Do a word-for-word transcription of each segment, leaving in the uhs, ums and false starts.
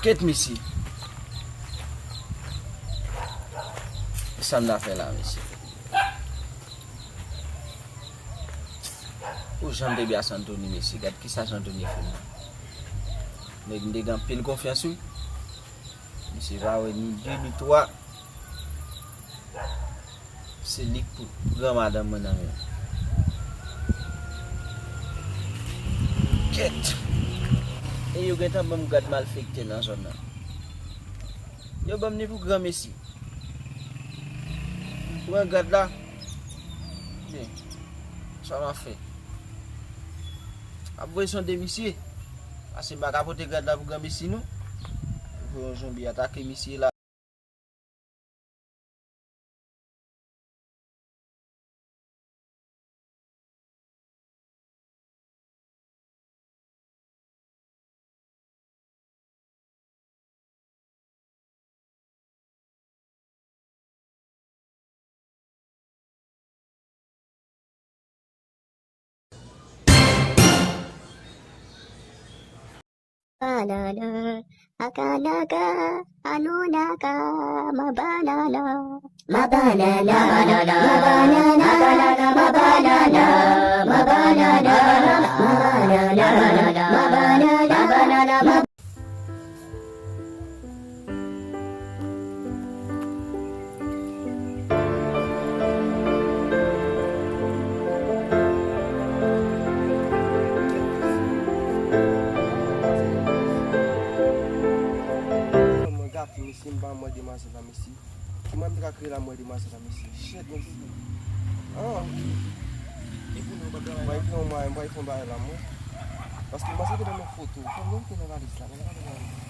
Kèt mesye. Sa m ta fè la, mesye? Ou jan m te byen Santoni, mesye. Gad kisa Santoni fè m nan. Nèg m te gen anpil konfyans, wi. Misye pa wè ni de ni twa. Se li k pou pran madanm mwen nan men l. Kèt! E yo gentan ban m gad malfektè nan zòn nan. Yo ban m li pou granmesi. M pran gad la. Men, sa m ap fè? M ap voye sonde misye. Paske m pa ka pote gad la pou granmesi non. Voye yon zonbi atake misye la. Banana, akanaka, anonaka, ma banana. Ma banana, ma banana, ma banana, ma banana, ma banana, ma banana, ma banana, ma banana, ma banana, ma Mwen gate mesye, m pa mwen demwazèl la mesye. Ki mwen m te ka kreye la mwen demwazèl la mesye. Shit mesye. Ah. Mwen pran mwen, mwen pran bagay la mwen. Paske mwen se te ban mwen foto. Fò mwen te nan valiz la, mwen te nan valiz.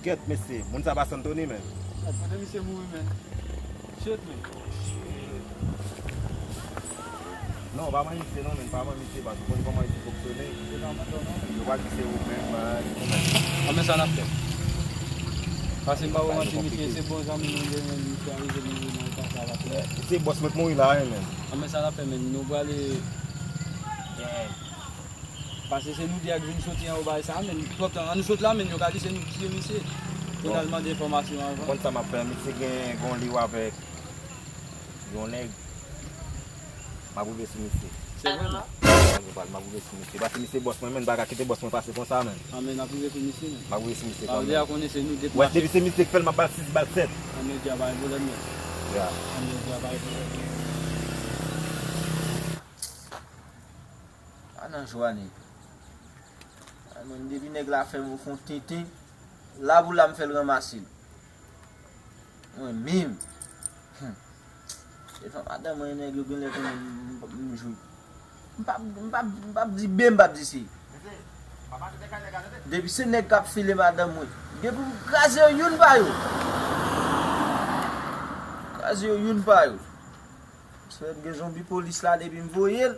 Kèt mesye, moun sa pa Santoni menm. Kote misye mouri menm? Shit menm. Non, pa manyen misye non, men pa manyen misye, paske ou konn kòman misye fonksyone. Yo pa di se ou menm, pa di ou menm. Anben sa n ap fè. Paske m pa wè manti misye, se bon zanmi nou ye, men misye arive mouri nan eta sa la. Se bòs mwen k mouri la, wi, men. Anben sa n ap fè, men nou prale. Paske se nou de a k vin soti anwo bagay sa a, men twòp tan, ann nou sot la, men yo ka di se nou ki tiye misye. Yo t al mande enfòmasyon avan. Ou konn sa m ap fè, misye gen yon liv avèk yon nèg. M ap rive sou misye. Se vre, men. M ap rive sou misye. Paske misye bòs mwen, men, m pa ka kite bòs mwen pase konsa, men. Ah, men n ap rive sou misye, men. M ap rive sou misye kanmenm. Sa vle di a konnen se nou de k mache. Depi se misye k fè l, m ap ba l sis bal sèt. Ann nou di a pa gen pwoblèm, men. Ya. Ann nou di a pa gen pwoblèm. Pa nan jwa nèg. Ay, mwen, depi nèg la fè m fè yon tenten, la pou la m fè l ranmase l. Mwen menm. Hum. Se fanm madanm mwen, nèg yo genlè konnen m, m, m jwe. M p ap, m p ap, m p ap di B, m p ap di C. Depi se nèg k ap file madanm mwen, depi m kraze yo youn pa yo. Kraze yo youn pa yo. Se gen zonbi polis la depi m voye l.